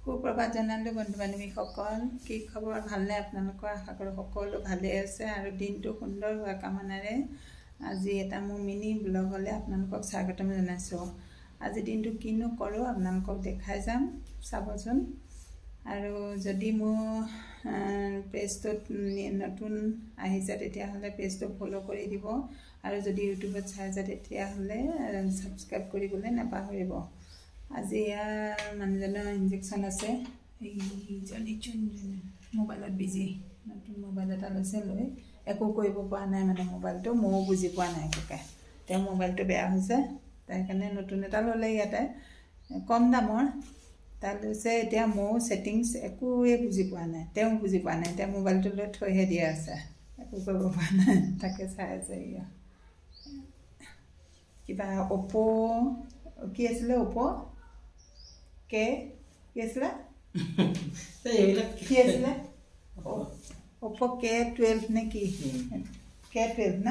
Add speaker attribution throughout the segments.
Speaker 1: সুপ্ৰভাত জনালোঁ বন্ধু বান্ধৱীসকল। কি খবৰ, ভালনে আপোনালোকৰ? আশা কৰোঁ সকলো ভালেই আছে আৰু দিনটো সুন্দৰ হোৱা কামনাৰে আজি এটা মোৰ মিনি ব্লগলৈ আপোনালোকক স্বাগতম জনাইছোঁ। আজি দিনটো কিনো কৰোঁ আপোনালোকক দেখাই যাম, চাবচোন। আৰু যদি মোৰ পেজটোত নতুন আহিছে তেতিয়াহ'লে পেজটো ফ'ল' কৰি দিব, আৰু যদি ইউটিউবত চাই আছে তেতিয়াহ'লে ছাবস্ক্ৰাইব কৰিবলৈ নাপাহৰিব। আজি ইয়াৰ মানুহজনৰ ইনজেকশ্যন আছে। এইজনী মোবাইলত বিজি, নতুন মোবাইল এটা লৈছে, লৈ একো কৰিব পৰা নাই, মানে মোবাইলটো ময়ো বুজি পোৱা নাই একোকে। তেওঁ মোবাইলটো বেয়া হৈছে, তাৰ কাৰণে নতুন এটা ল'লে, ইয়াতে কম দামৰ তাত লৈছে। এতিয়া ময়ো ছেটিংছ একোৱে বুজি পোৱা নাই, তেওঁ বুজি পোৱা নাই। এতিয়া মোবাইলটো লৈ থৈহে দিয়া আছে, একো কৰিব পৰা নাই, তাকে চাই আছে। এয়া কিবা অ'প' কি আছিলে, অ'প' কে কি আছিলে, কি আছিলে, অ'প' K12 নে কি, K12 ন,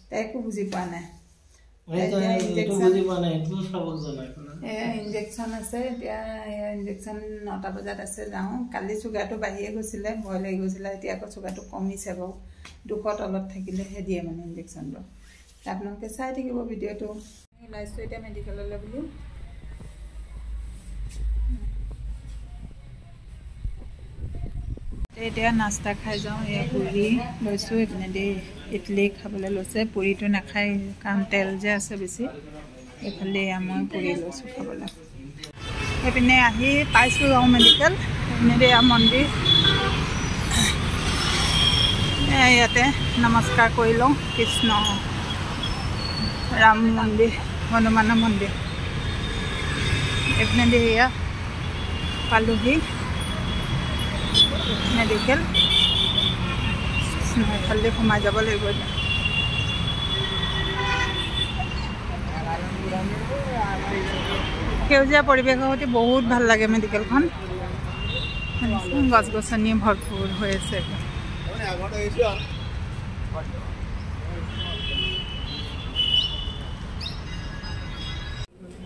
Speaker 1: তাই একো বুজি পোৱা নাই। ইনজেকশ্যন আছে এতিয়া, ইনজেকশ্যন 9টা বজাত আছে, যাওঁ। কালি চুগাৰটো বাঢ়িয়ে গৈছিলে, ভয় লাগি গৈছিলে। এতিয়া আকৌ চুগাৰটো কমিছে বাৰু, 200 তলত থাকিলেহে দিয়ে মানে ইনজেকশ্যনটো। আপোনালোকে চাই থাকিব ভিডিঅ'টো। ওলাইছোঁ এতিয়া মেডিকেললৈ বুলি। এতিয়া নাস্তা খাই যাওঁ। এয়া পুৰি লৈছোঁ, এইপিনেদি ইডলি খাবলৈ লৈছে। পুৰিটো নাখায় কাৰণ তেল যে আছে বেছি। এইফালে এয়া মই পুৰি লৈছোঁ খাবলৈ। সেইপিনে আহি পাইছোঁ আৰু মেডিকেল। সেইপিনেদি এয়া মন্দিৰ, ইয়াতে নমস্কাৰ কৰি লওঁ। কৃষ্ণ ৰাম মন্দিৰ, হনুমানৰ মন্দিৰ। এইপিনেদি এয়া পালোহি মেডিকেল। এইফালে সোমাই যাব লাগিব এতিয়া। সেউজীয়া পৰিৱেশৰ সৈতে বহুত ভাল লাগে মেডিকেলখন। গছ গছনি ভৰপূৰ হৈ আছে।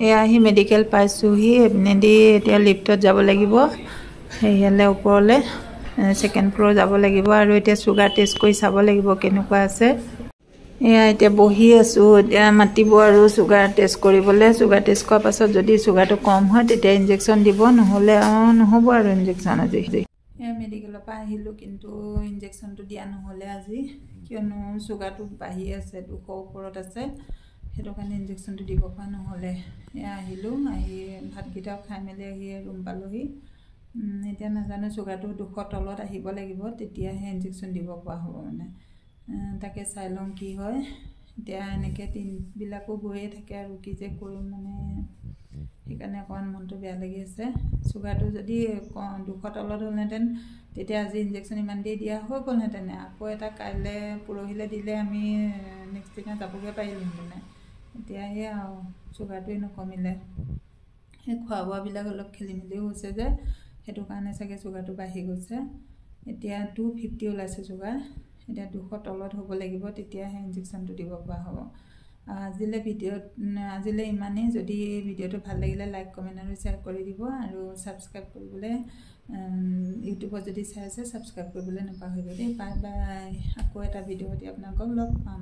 Speaker 1: এয়া আহি মেডিকেল পাইছোঁহি। এইপিনেদি এতিয়া লিফ্টত যাব লাগিব, সেইয়ালৈ ওপৰলৈ ছেকেণ্ড ফ্ল'ৰ যাব লাগিব। আৰু এতিয়া চুগাৰ টেষ্ট কৰি চাব লাগিব কেনেকুৱা আছে। এয়া এতিয়া বহি আছোঁ, এতিয়া মাতিব আৰু চুগাৰ টেষ্ট কৰিবলৈ। চুগাৰ টেষ্ট কৰাৰ পাছত যদি চুগাৰটো কম হয় তেতিয়া ইনজেকশ্যন দিব, নহ'লে নহ'ব আৰু ইনজেকশ্যন আজি। এয়া মেডিকেলৰ পৰা আহিলোঁ, কিন্তু ইনজেকশ্যনটো দিয়া নহ'লে আজি, কিয়নো চুগাৰটো বাঢ়ি আছে, 200 ওপৰত আছে, সেইটো কাৰণে ইনজেকশ্যনটো দিব পৰা নহ'লে। এয়া আহিলোঁ, আহি ভাতকেইটাও খাই মেলি আহি ৰুম পালোহি। এতিয়া নাজানো, চুগাৰটো 200 তলত আহিব লাগিব, তেতিয়াহে ইনজেকশ্যন দিব পৰা হ'ব মানে। তাকে চাই লওঁ কি হয়। এতিয়া এনেকৈ দিনবিলাকো গৈয়ে থাকে আৰু কি যে কৰিম মানে, সেইকাৰণে অকণমান মনটো বেয়া লাগি আছে। চুগাৰটো যদি 200 তলত হ'লহেঁতেন তেতিয়া আজি ইনজেকশ্যন ইমান দেৰি দিয়া হৈ গ'লহেঁতেনে। আকৌ এটা কাইলৈ পৰহিলৈ দিলে আমি নেক্সট দিনা যাবগৈ পাৰিলোহেঁতেনে। এতিয়া সেয়া আৰু চুগাৰটোৱে নকমিলে, সেই খোৱা বোৱাবিলাক অলপ খেলি মেলিও হৈছে যে, সেইটো কাৰণে চাগে চুগাৰটো বাঢ়ি গৈছে। এতিয়া 250 ওলাইছে চুগাৰ, এতিয়া 200 তলত হ'ব লাগিব, তেতিয়াহে ইনজেকশ্যনটো দিব পৰা হ'ব। আজিলৈ ইমানেই। যদি ভিডিঅ'টো ভাল লাগিলে লাইক, কমেণ্ট আৰু শ্বেয়াৰ কৰি দিব, আৰু ছাবস্ক্ৰাইব কৰিবলৈ ইউটিউবত যদি চাই আছে ছাবস্ক্ৰাইব কৰিবলৈ নাপাহৰিব দেই। বাই বাই, আকৌ এটা ভিডিঅ' সৈতে আপোনালোকক লগ পাম।